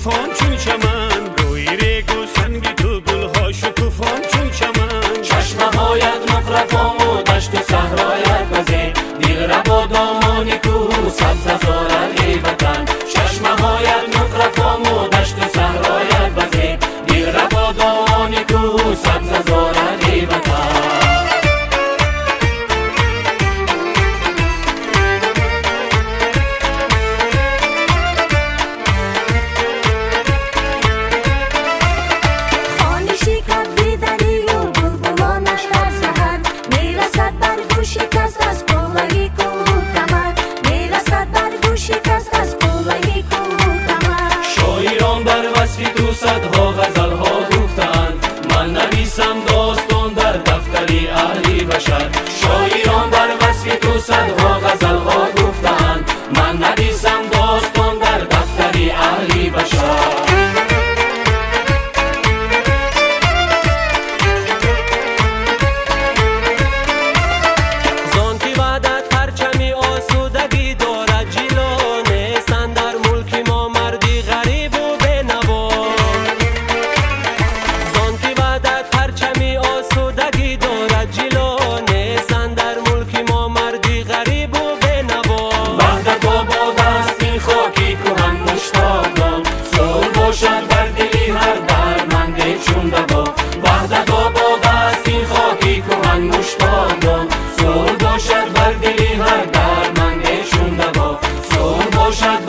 شکوفان چون چمن، روی ریگ و سنگ تو گلها شکوفان چون چمن. چشمهایت نقره فام و دشت و صحرایت بزین، دلربا دامان کوه سبزه‌زارت ای وطن. چشمهایت نقره فام و دشت و صحرایت بزین، دلربا دامان کوه سبزه‌زارت ای وطن. Шоирон бар васфи ту садҳо ғазалҳо гуфтаанд, ман нависам достон дар дафтари аҳли башар. Шоирон бар васфи ту садҳо ғазалҳо гуфтаанд, ман нависам достон дар дафтари аҳли башар. Зон ки ваҳдат парчами осудагӣ дорад ҷило, нестанд дар мулки мо марди ғарибу бенаво. Зон ки ваҳдат парчами осудагӣ дорад ҷило, нестанд дар мулки мо марди ғарибу бенаво. Ваҳдат обод аст ин хоки куҳан муштоқон, сулҳ бошад бар дили ҳар дарманде чун даво. Ваҳдат обод аст ин хоки куҳан муштоқон, сулҳ бошад бар дили ҳар дарманде чун даво. Сулҳ бошад.